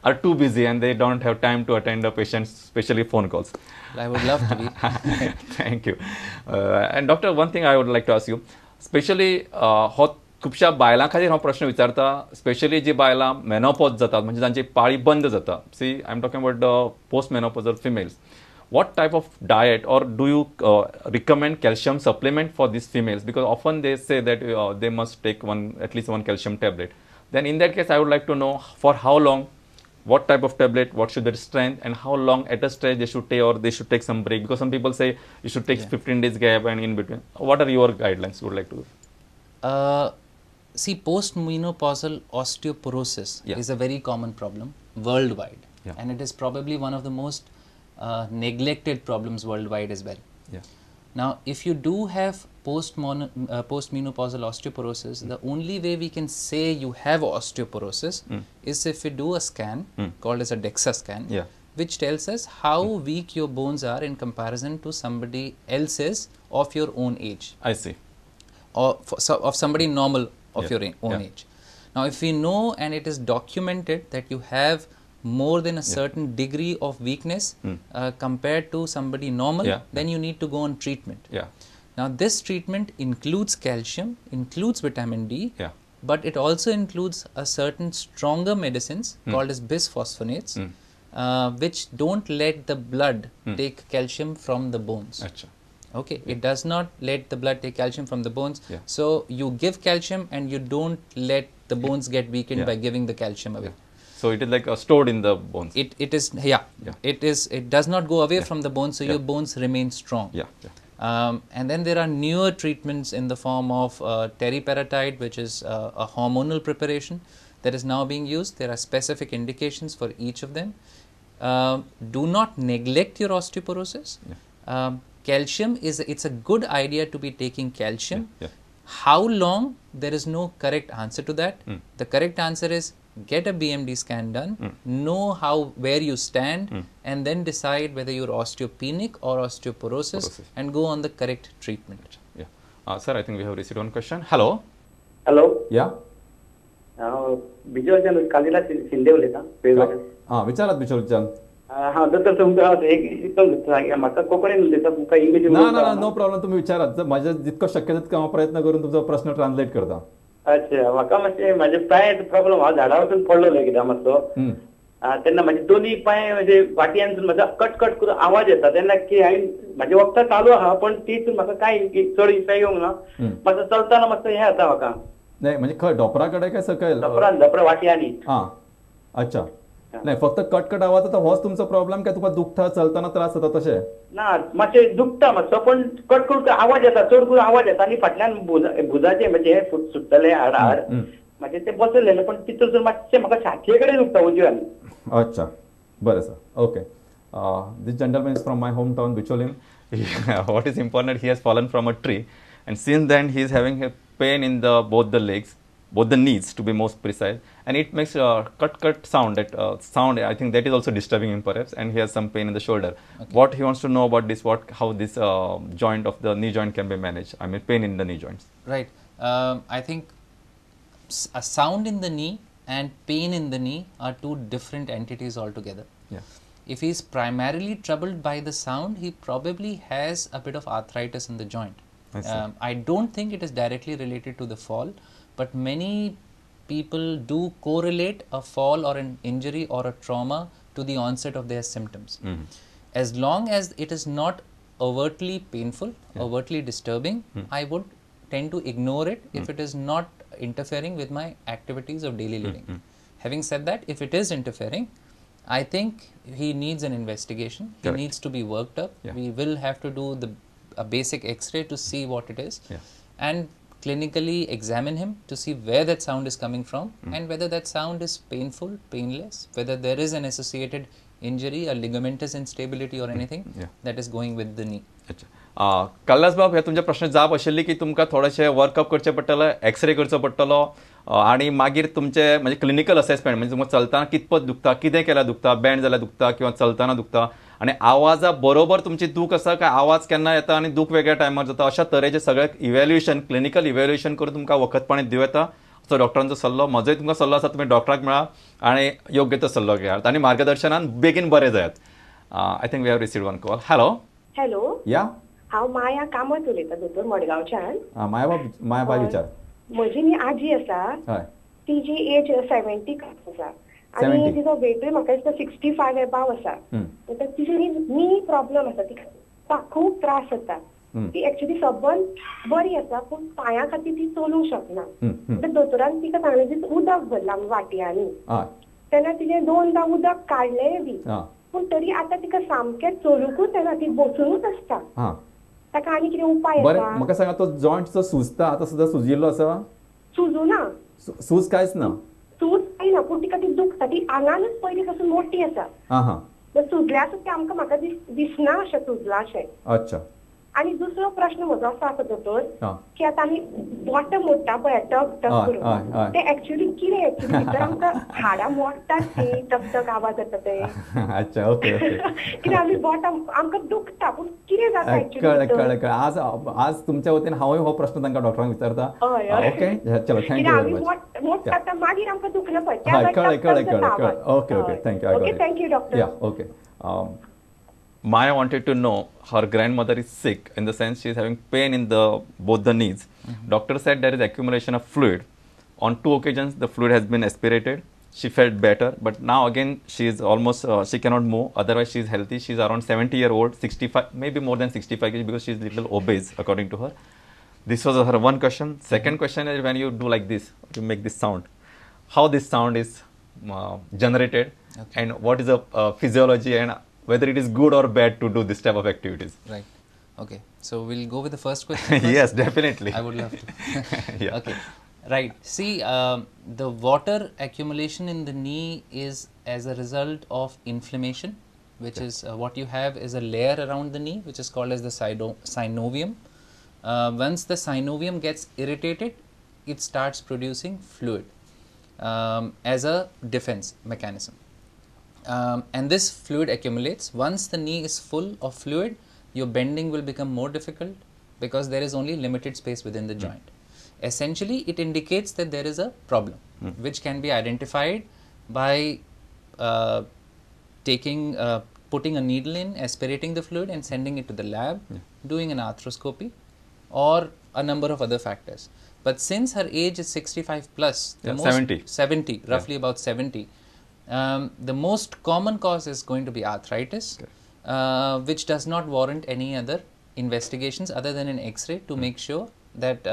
are too busy and they don't have time to attend the patients, especially phone calls. I would love to be. Thank you. And doctor, one thing I would like to ask you, especially हो खुबश्या बायलां खातीर हांव प्रश्न विचारता, specially जी बायलां menopause जातात, म्हणजे तांची पाळी बंद जाता. See, I am talking about the post menopausal females. What type of diet or do you recommend calcium supplement for these females? Because often they say that they must take at least one calcium tablet. Then in that case, I would like to know for how long, what type of tablet, what should their strength, and how long at a stretch they should take, or they should take some break. Because some people say you should take 15 days gap and in between. What are your guidelines you would like to give? See, postmenopausal osteoporosis is a very common problem worldwide. Yeah. And it is probably one of the most neglected problems worldwide as well. Yeah. Now, if you do have postmenopausal osteoporosis, the only way we can say you have osteoporosis is if we do a scan called as a DEXA scan, which tells us how weak your bones are in comparison to somebody else's of your own age. I see. Or of somebody normal of your own age. Now, if we know and it is documented that you have more than a certain degree of weakness compared to somebody normal, then you need to go on treatment. Yeah. Now, this treatment includes calcium, includes vitamin D, but it also includes a certain stronger medicines called as bisphosphonates, which don't let the blood take calcium from the bones. Achha. Okay, it does not let the blood take calcium from the bones. Yeah. So, you give calcium and you don't let the bones get weakened by giving the calcium away. Yeah. So, it is like stored in the bones. It is, it does not go away from the bones, so your bones remain strong. Yeah. Yeah. And then there are newer treatments in the form of teriparatide, which is a hormonal preparation that is now being used. There are specific indications for each of them. Do not neglect your osteoporosis. Yeah. Calcium is, it's a good idea to be taking calcium. Yeah. Yeah. How long? There is no correct answer to that. The correct answer is get a BMD scan done, know how, where you stand, and then decide whether you're osteopenic or osteoporosis and go on the correct treatment. Yeah. Sir, I think we have received one question. Hello. Hello. Yeah. Bijal Kalila Shinde उलयता. हां, विचारात बिजोलच्यान. हां दोतोर, तुमकां एक म्हाका कोंकणीन उलयता, तुमकां इंग्लीश? ना ना, नो प्रॉब्लम, तुमी विचारात. म्हज्या जितको शक्य तितको हांव प्रयत्न करून तुमचो प्रश्न ट्रान्सलेट करता. अच्छा, म्हाका मातशें म्हाजे पांय प्रॉब्लम, हांव झाडा वचून पडलो एकदां मातसो, तेन्ना म्हाजे दोनी पांय म्हणजे वाटयान म्हाजो कट कट करून आवाज येता. तेन्ना की हांवें म्हाजें वखदां चालू आहा, पण ती म्हाका कांय चड इफेक्ट येवंक ना. मातसो चलतना मातसो हें जाता म्हाका. नाही म्हणजे खंय, डोपरा कडेन काय सकयल? डोपरान, डोपरा वाटयांनी. हां, अच्छा. नाही फक्त कटकट आवाज येता होच तुमचो प्रॉब्लम काय तुका दुखता, चलतना त्रास जाता तशें? ना, मातशें दुखता मातसो, पण कट कट आवाज येता, चड करून आवाज येता. आनी फाटल्यान भुजाचे म्हणजे हे सुट्टले हाड हाड म्हाजें तें बसलेलें, पण तितून मातशें म्हाका छातये कडेन दुखता उजव्यान. अच्छा, बरें sir, okay. This gentleman is from my home town Bicholim. What is important, he has fallen from a tree and since then he is having a pain in the both the legs, both the knees to be most precise, and it makes a cut cut sound. That sound, I think that is also disturbing him perhaps, and he has some pain in the shoulder. Okay. What he wants to know about this, what, how this joint of the knee joint can be managed, I mean pain in the knee joints. Right. I think a sound in the knee and pain in the knee are two different entities altogether. Yeah. If he is primarily troubled by the sound, he probably has a bit of arthritis in the joint. I see. I don't think it is directly related to the fall, but many people do correlate a fall or an injury or a trauma to the onset of their symptoms. Mm-hmm. As long as it is not overtly painful, overtly disturbing, I would tend to ignore it if it is not interfering with my activities of daily living. Having said that, if it is interfering, I think he needs an investigation. Correct. He needs to be worked up. Yeah. We will have to do a basic x-ray to see what it is and clinically examine him to see where that sound is coming from and whether that sound is painful, painless, whether there is an associated injury, a ligamentous instability or anything that is going with the knee. अच्छा. कैलास बाब, ह्या तुमच्या प्रश्न जाप आशिल्ली की तुमकां थोडेशें वर्कअप करचें पडटलें, एक्सरे करचो पडटलो आनी मागीर तुमचे म्हणजे क्लिनिकल असेसमेंट, म्हणजे तुमकां चलतना कितपत दुखता, कितें केल्यार दुखता, बँड जाल्यार दुखता किंवा चलतना दुखता, आनी आवाजा बरोबर तुमची दूख आसा काय आवाज केन्ना येता आनी दूख वेगळ्या टायमार जाता, अशा तरेचे सगळे इव्हॅल्युएशन, क्लिनिकल इव्हॅल्युएशन करून तुमकां वखद पाणी दिवं येता. तो डॉक्टरांचो सल्लो, म्हजोय तुमकां सल्लो आसा, तुमी डॉक्टराक मेळा आनी योग्य तो सल्लो घेयात आनी मार्गदर्शनान बेगीन बरें जायात. I think we have received one call. Hello. Hello. या, हांव माया कामत उलयतां दोतोर, मडगांवच्यान. माया बाय विचार. म्हजी न्ही आजी आसा, तिजी एज 70 आसा आनी तिजो वेटूय म्हाका दिसता 65 एबाव आसा. तिजी न्ही नी प्रॉब्लम आसा, तिका खूब त्रास जाता. ती एक्चुअली सबंद बरी आसा पूण पांया खातीर ती चलूंक शकना. दोतोरान तिका सांगलें ती उदक भरलां वाटयांनी, तेन्ना तिजें 2दा उदक काडलेंय बी, पूण तरी आतां तिका सामकें चलुंकूच येना, ती बसुनूच आसता. ताका आनी कितें उपाय आसा? म्हाका सांगा, तो जॉयंट जो सुजता आतां सुद्दां सुजिल्लो आसा? सुजुना, सूज कांयच ना, सूज कांय ना, पूण तिका ती दुखता. ती आंगानूच पयलीं पासून मोटी आसा, सुजल्या सुद्दां आमकां म्हाका दिसना अशें सुजलां अशें. अच्छा. आनी दुसरो प्रश्न म्हजो आसा दोतोर, की आतां आमी बोटां मोडटा पळय टक टक करून, ते एक्चुअली कितें एक्चुअली भितर आमकां हाडां मोडटात ती टक टक आवाज येता ते? अच्छा, ओके ओके. कितें आमी बोटां आमकां दुखता पूण कितें जाता एक्चुअली? कळ्ळें कळ्ळें कळ्ळें. आज आज तुमच्या वतीन हांवूय हो प्रश्न तांकां डॉक्टरांक विचारता. ओके, चलो, thank you very much. मोडटा मागीर आमकां दुखना पळय. कळ्ळें कळ्ळें कळ्ळें कळ्ळें. Okay okay, thank you. Okay, thank you doctor. Yeah okay. Maya wanted to know, her grandmother is sick in the sense she is having pain in the both the knees. Doctor said there is accumulation of fluid. On 2 occasions the fluid has been aspirated. She felt better, but now again she is almost she cannot move. Otherwise she is healthy. She is around 70-year-old, 65, maybe more than 65 kg because she is little obese according to her. This was her one question. Second question is, when you do like this, you make this sound, how this sound is generated, okay, and what is the physiology and whether it is good or bad to do this type of activities. Right. Okay. So we'll go with the first question first. Yes, definitely. I would love to. Yeah. Okay. Right. See, the water accumulation in the knee is as a result of inflammation, which is what you have is a layer around the knee, which is called as the synovium. Once the synovium gets irritated, it starts producing fluid as a defense mechanism. And this fluid accumulates. Once the knee is full of fluid, your bending will become more difficult because there is only limited space within the joint. Essentially, it indicates that there is a problem, which can be identified by putting a needle in, aspirating the fluid and sending it to the lab, doing an arthroscopy or a number of other factors. But since her age is 65 plus, the most 70, roughly about 70, the most common cause is going to be arthritis, which does not warrant any other investigations other than an X-ray to make sure that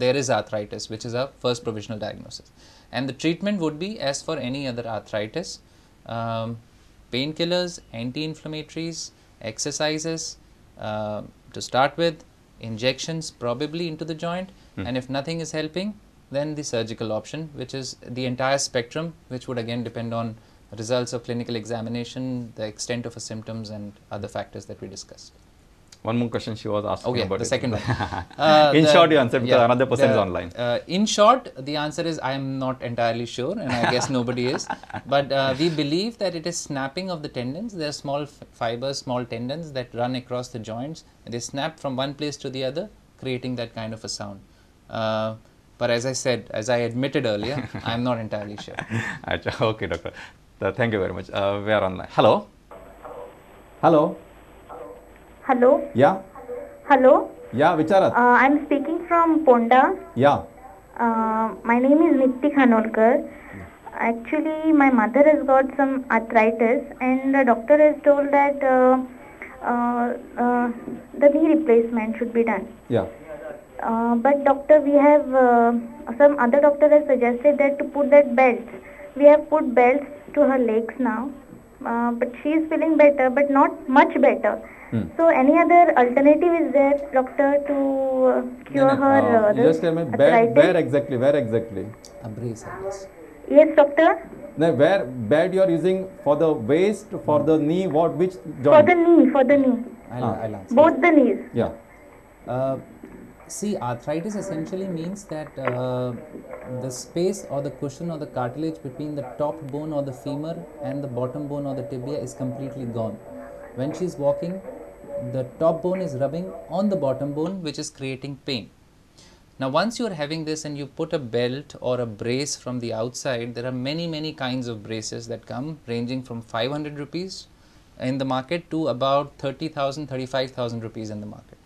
there is arthritis, which is our first provisional diagnosis. And the treatment would be as for any other arthritis, painkillers, anti-inflammatories, exercises to start with, injections probably into the joint, and if nothing is helping, then the surgical option, which is the entire spectrum, which would again depend on results of clinical examination, the extent of her symptoms and other factors that we discussed. One more question she was asking about. The second one. In short, you answer because another person is online. In short, the answer is I am not entirely sure, and I guess nobody is. But we believe that it is snapping of the tendons. There are small fibers, small tendons that run across the joints, and they snap from one place to the other, creating that kind of a sound. But as I said, as I admitted earlier, I am not entirely sure. Okay, doctor. Thank you very much. We are online. Hello. Hello. Hello. Yeah. Hello. Yeah, Vicharat. I am speaking from Ponda. Yeah. My name is Niti Khanolkar. Actually, my mother has got some arthritis, and the doctor has told that the knee replacement should be done. Yeah. But doctor, we have some other doctor has suggested that to put that belt. We have put belts to her legs now, but she is feeling better, but not much better. So any other alternative is there, doctor, to cure her just tell me, where exactly? Where exactly? A brace, I guess. Yes, doctor. No, where bed you are using for the waist, for the knee, what, which joint? For the knee, for the knee. I'll answer. Both the knees. Yeah. See, arthritis essentially means that the space or the cushion or the cartilage between the top bone or the femur and the bottom bone or the tibia is completely gone. When she is walking, the top bone is rubbing on the bottom bone, which is creating pain. Now, once you are having this and you put a belt or a brace from the outside, there are many, many kinds of braces that come, ranging from 500 rupees in the market to about 30,000, 35,000 rupees in the market,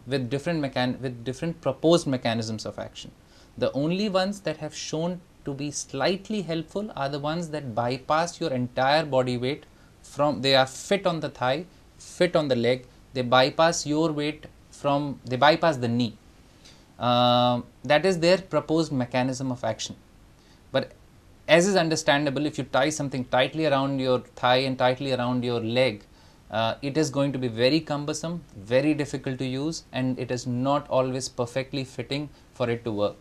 with different proposed mechanisms of action. The only ones that have shown to be slightly helpful are the ones that bypass your entire body weight from, they are fit on the thigh, fit on the leg, they bypass your weight from, they bypass the knee. That is their proposed mechanism of action. But as is understandable, if you tie something tightly around your thigh and tightly around your leg, it is going to be very cumbersome, very difficult to use, and it is not always perfectly fitting for it to work.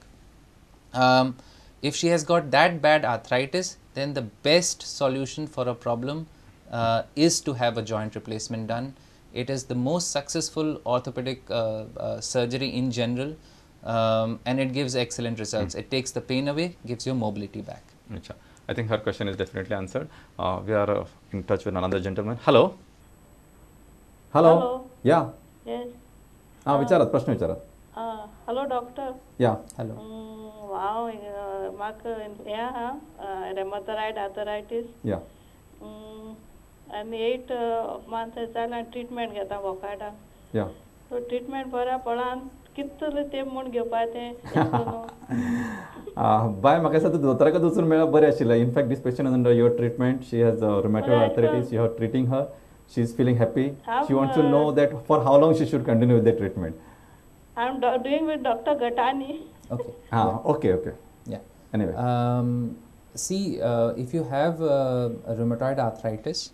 If she has got that bad arthritis, then the best solution for a problem is to have a joint replacement done. It is the most successful orthopedic surgery in general, and it gives excellent results. It takes the pain away, gives your mobility back. Acha. I think her question is definitely answered. We are in touch with another gentleman. Hello. Hello. Hello. Yeah. Yes. Vicharat, prashna vicharat. Hello, doctor. Yeah. Hello. Wow, yeah, rheumatoid arthritis. Yeah. And 8 months जाले treatment घेता वोकाडा. Yeah. So treatment बऱ्या पडान कितले ते म्हूण घेवपा तें. बाय म्हाका दिसता दोतोराकच वचून मेळप बरें आशिल्लें. In fact this patient is under your treatment. She has rheumatoid arthritis. You are treating her. She is feeling happy. She wants to know that for how long she should continue with the treatment. I am doing with doctor Gattani. Okay. Okay, okay. Yeah. Anyway. See, if you have rheumatoid arthritis,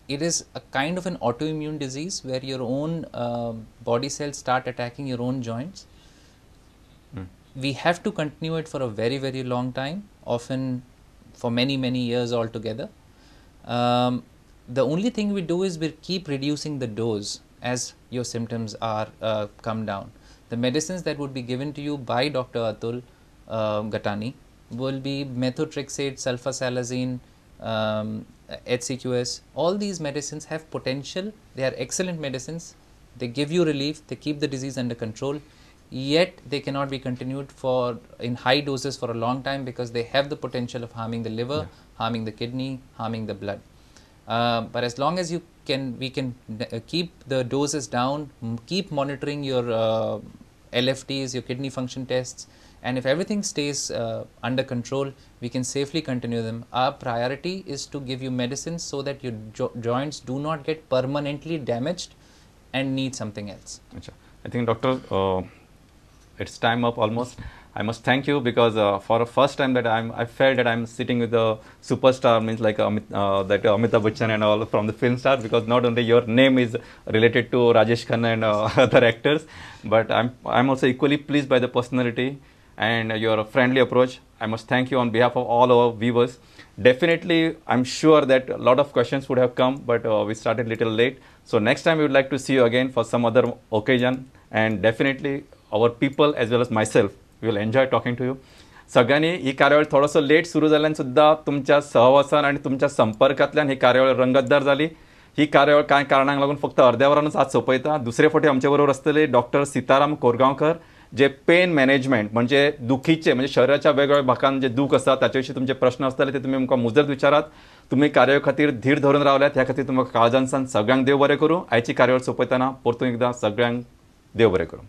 it is a kind of an autoimmune disease where your own body cells start attacking your own joints. We have to continue it for a very, very long time, often for many, many years altogether. The only thing we do is we keep reducing the dose as your symptoms are come down. The medicines that would be given to you by Dr. Atul Gattani will be methotrexate, sulfasalazine, HCQS. All these medicines have potential. They are excellent medicines. They give you relief. They keep the disease under control. Yet they cannot be continued for in high doses for a long time because they have the potential of harming the liver, harming the kidney, harming the blood. But as long as you can, we can keep the doses down, keep monitoring your LFTs, your kidney function tests, and if everything stays under control, we can safely continue them. Our priority is to give you medicines so that your joints do not get permanently damaged and need something else. Achha. I think, doctor, it's time up almost. I must thank you because for the first time that I felt that I'm sitting with a superstar, means like Amitabh Bachchan and all from the film star, because not only your name is related to Rajesh Khanna and other actors, but I'm also equally pleased by the personality and your friendly approach. I must thank you on behalf of all our viewers. Definitely, I'm sure that a lot of questions would have come, but we started a little late. So next time we would like to see you again for some other occasion, and definitely our people as well as myself will enjoy talking to you. सगळ्यांनी ही कार्यावळ थोडंसं late सुरू जाल्यान सुद्दां तुमच्या सहवासान आनी तुमच्या संपर्कांतल्यान ही कार्यावळ रंगतदार जाली. ही कार्यावळ कांय कारणांक लागून फक्त अर्द्या वरानूच आज सोंपयता. दुसरे फावटी आमचे बरोबर आसतले डॉक्टर सीताराम कोरगांवकर, जे पेन मॅनेजमेंट म्हणजे दुखीचे म्हणजे शरीराच्या वेगवेगळ्या भागांत जे दूख आसा ताचे विशीं तुमचे प्रश्न आसतले ते तुमी आमकां मुजरत विचारात. तुमी कार्यावळी खातीर धीर धरून रावल्यात ह्या खातीर तुमकां काळजान सावन सगळ्यांक देव बरें करूं. आयची कार्यावळ सोंपयतना परतून एकदां सगळ्यांक देव बरें करूं.